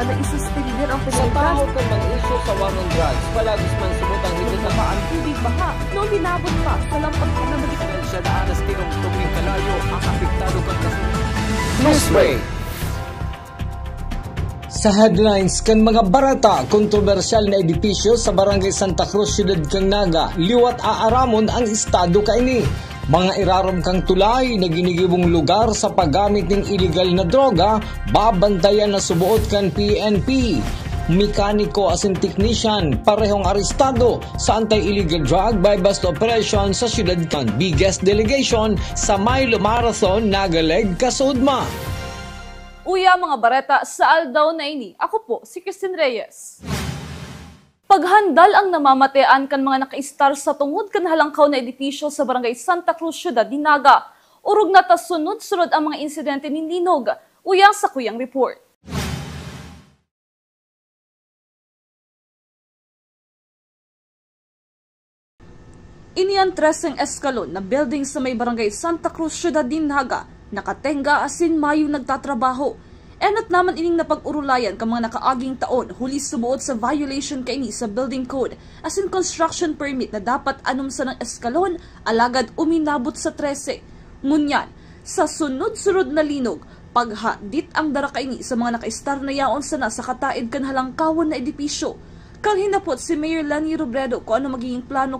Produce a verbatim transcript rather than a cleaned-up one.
na isuspender ang Sa penalidad. Tahaw kan mga isyu sa war on drugs, palagis man subot ang higit na Baba ang tubig baha, no hinabot pa sa lampag na mali- Siya daan na tinungtong ning kalayo ang apektado kan kasunod. Newsbreak. Sa headlines kan mga bareta, kontrobersyal na edipisyo sa Barangay Santa Cruz, Siyudad kan Naga, liwat aaramon ang estado kaini. Mga irarom kan tulay na ginigibong lugar sa paggamit nin iligal na droga, babantayan na suboot kan P N P. Mekaniko asin technician parehong arestado sa anti-illegal drug buy-bust operation sa siyudad kan biggest delegation sa Milo Marathon, Naga Leg, Kasudma. Uya mga bareta sa aldaw na ini. Ako po si Christine Reyes. Paghandal ang namamatean kan mga nakaistar sa tungod kan halangkaw na edipisyo sa Barangay Santa Cruz, Siyudad nin Naga. Orog na ta sunod-sunod ang mga insidente nin linog. Uya sa kuyang report. Ini an treseng eskalon na building sa may Barangay Santa Cruz, Siyudad nin Naga, nakatenga asin mayong nagtatrabaho. Enot naman ining napag-orolayan kan mga nakaaging taon, huli suboot sa violation kaini sa building code asin construction permit na dapat anom sanang eskalon, alagad uminabot sa trese. Ngunyan, sa sunod-sunod na linog, paghadit ang dara kaini sa mga nakaistar na yaon sana sa kataed kan halangkawon na edipisyo. Kan hinapot si Mayor Leni Robredo kung ano magiging plano